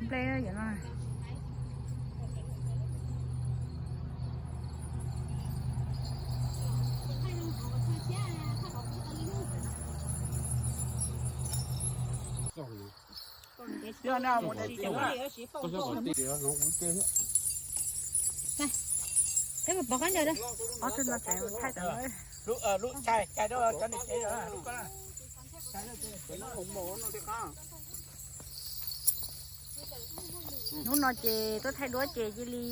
Ple yom no. Peb mus pov qab ntawd. Ob tug no thaij tau. Hnub no ces tuaj thaij duab ces cia li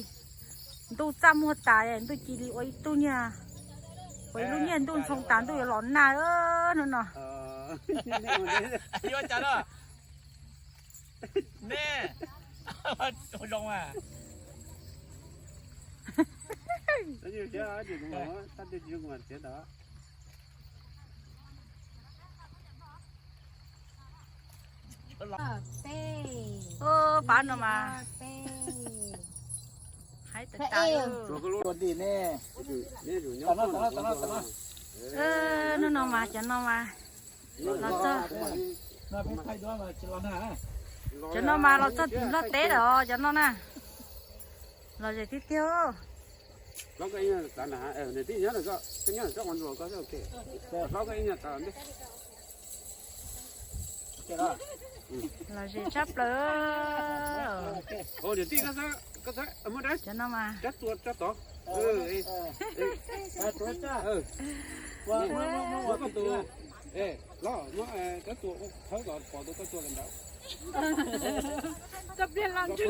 ntuj txaj muag tas, ntuj cia li ua ib tug niag, ua ib lub niag ntuj ntxhoo tas ntuj yuav los nag hnub no. Nej, zoo a. Pab no mas hais tas tas. Hnub no mas cov no mas los txog, cov no mas los txog tim Nplog teb lawm cov no na. Los zem tiag tiag. Los zem tshaj plaws. Cov no mas. Koj pliag los ntswg thiab.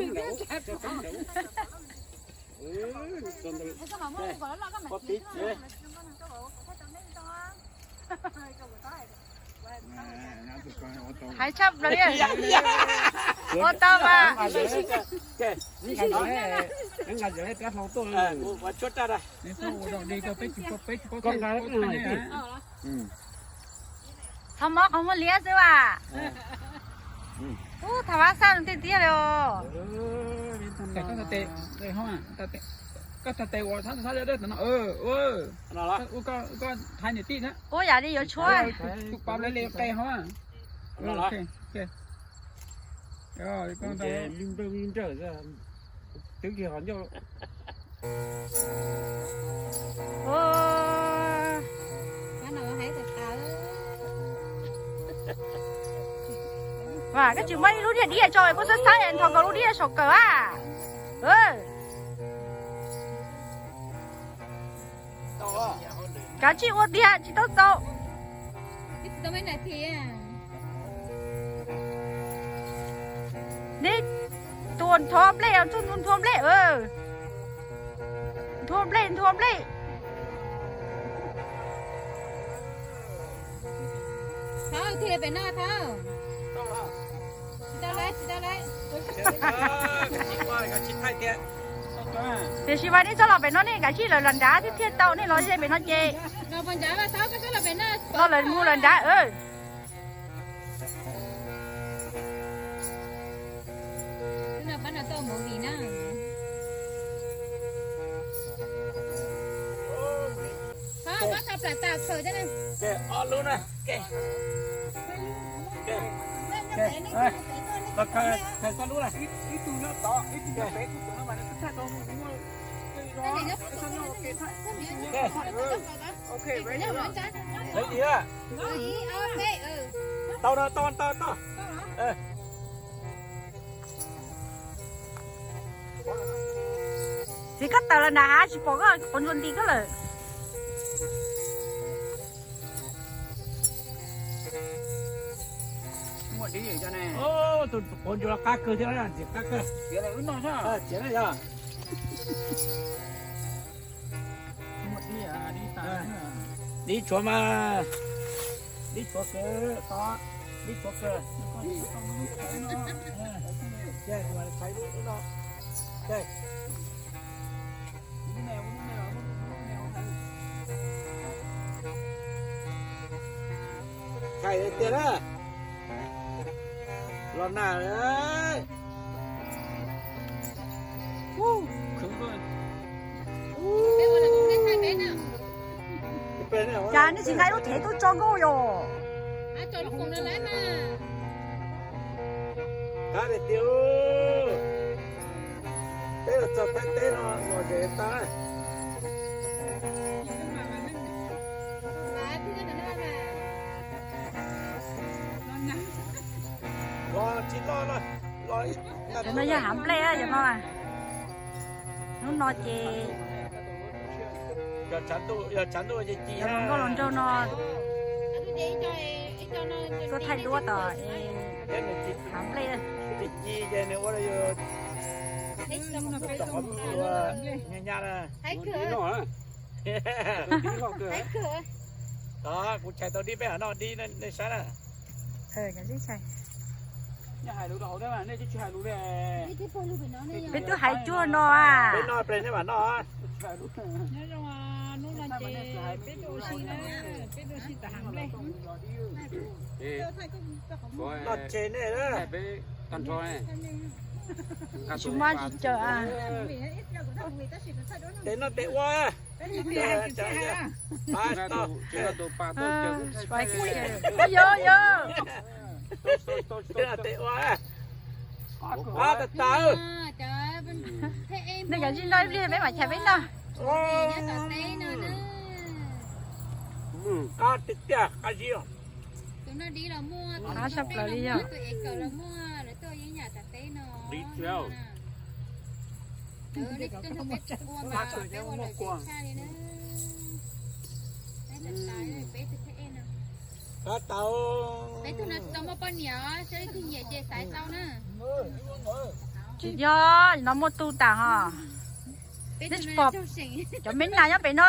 Hais tshaj plaws li. Ua tau mas. Thov mob qhov muag liab xwb as. Ub, thov Vab Xab tiag tiag li os. Koj tau tes ua thab thab no, koj hais niam tij na. Ub, yam li yuav tshuab. Tus pab li qe hov. Twb kiag qhov ncauj. Vas, koj tsis muab ib lub niag diaj tso, koj xab xab nthos nkaus lub diaj saum kawm a. Kav tsij ua tiag tsis tau txaus. Neb tus nthuav nplej, ntxuj ntu nthuav nplej, nthuav nplej, nthuav nplej. Thawb, thim pem no thawb. Tsis tau lawm, tsis tau lawm. Tiam sis mas neb txhob los pem no, neb kav tsij lawm los nrad thiaj thiaj tau, nej los ze pem no ces. Los lawm mus lawm nrad. Tau, tau, tau, tau. Txiv, koj tawm los nram hav tsis pom koj, quav ntsuag nti koj lawm. Tus quav ntsuag qab kawg thiab, ntxim qab kawg. Txiav na yog. Dib tshuav mas, dib tshuav kawg, dib tshuav kawg. Thaij tiag na. Los nag lawm. Cas nej tsis nqa lub thev tuaj tso nkauj yom? Qab tiag tiag. Teb los txog Thaib teb no los ces tag. Los tsis los, los, los. Cov no yog hav nplej cov no. Hnub no ces yog tshav ntuj ces ci, nkauj hluas nraug no tuaj thaij duab tom hav nplej. Ci ci ces nws ua nyab nyab na. Kuv tshais tau dib peb hov no dib nej saib na. Peb twb hais cuag no. Peb noj ple nej mam noj. Noj tshais nej. Tsis muaj tsis caw. Tes noj tes ua. Yo, yo. Tes ua. Qab tas tas. Nej kav tsij noj ib pliag peb mam chais peb noj. Qab tiag tiag, qab zib. Qab saj plaws li yog. Qab tau. Tsis yog no muaj tug tas ho. Neb tsis pom cov me nas nyob pem no.